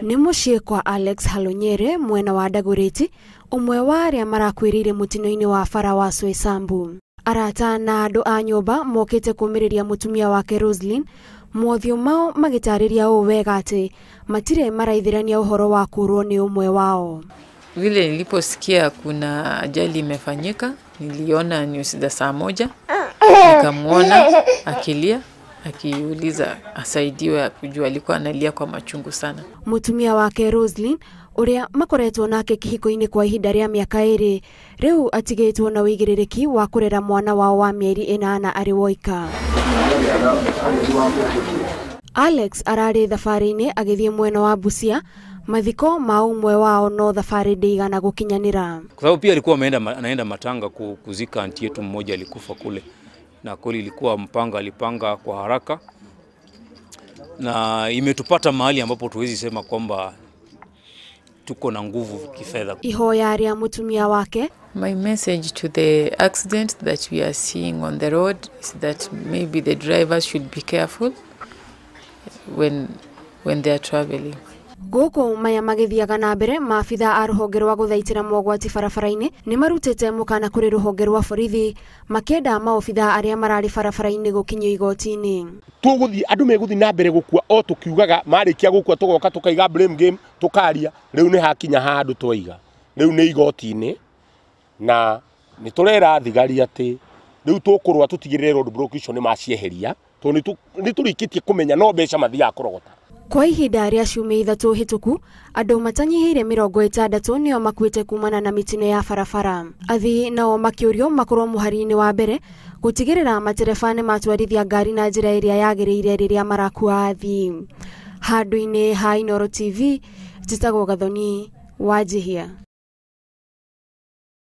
Nĩ mũciĩ kwa Alex Halunyere mwena wa Dagoretti, ũmwe wa arĩa marakuĩrĩire mũtino-inĩ wa bara wa Soysambu. Arata na andũ a nyũmba mokĩte kũmĩrĩria mũtumia wake Roslyn, mothiũ mao magĩtarĩria ũũ wega atĩ matirĩ maraithĩrania ũhoro wa kũrwo nĩ ũmwe wao. Vile niliposikia kuna ajali imefanyika, niliona news za saa 1, nikamwona akilia, akiuliza asaidiwe, kujua alikuwa analia kwa machungu sana. Mutumia wake Roslyn uria makoretwo nake kihiko-inĩ kwa ihinda rĩa mĩaka 2 rĩu atigĩtwo na ũigĩrĩrĩki wa kũrera mwana wao wa mĩeri 8 arĩ woika. Alex ararĩ thabarĩ-inĩ agĩthiĩ mwena wa Busia, mathiko ma ũmwe wao no thabarĩ ndĩigana gũkinyanĩra. Kwa sababu pia alikuwa anaenda matanga kuzika anti yetu mmoja alikufa kule, na kweli ilikuwa mpanga, alipanga kwa haraka, na imetupata mahali ambapo tuwezi sema kwamba tuko na nguvu kifedha. Ihoya rĩa mutumia wake. My message to the accident that we are seeing on the road is that maybe the drivers should be careful when they are traveling. Gũkũ maya magĩthiaga na mbere, maabitha a rũhonge rwa gũthaitĩra mogwati barabara-inĩ nĩ marutĩte mũkana kũrĩ rũhonge rwa borithi makĩenda maobitha arĩa mararĩ barabara-inĩ gũkinyio igoti-inĩ. Tũgũthiĩ andũ megũthiĩ na mbere gũkua o tũkiugaga, marĩkia gũkua tũgoka tũkaiga blame game tũkaria, rĩu nĩ hakinya handũ twaiga, rĩu nĩ igoti-inĩ, na nĩ tũrera thigari atĩ rĩu tũkũrũa tũtigĩrĩre road block icio nĩ macieheria, tondũ nĩ tũrĩkĩtie kũmenya no mbeca mathiaga kũrogota. Kwa ihinda rĩa ciumia 3 hĩtũku, andũ matanyihĩire 60 nĩo makuĩte kumana na mĩtino ya barabara. Athii nao makĩũrio makorwo mũhari-inĩ wa mbere gũtigĩrĩra matereba nĩ matwarithia ngari na njĩra ĩrĩa yagĩrĩire rĩrĩa marakua athii. Handũ-inĩ ha Inooro TV, njĩtagwo Gathoni Wanjihia.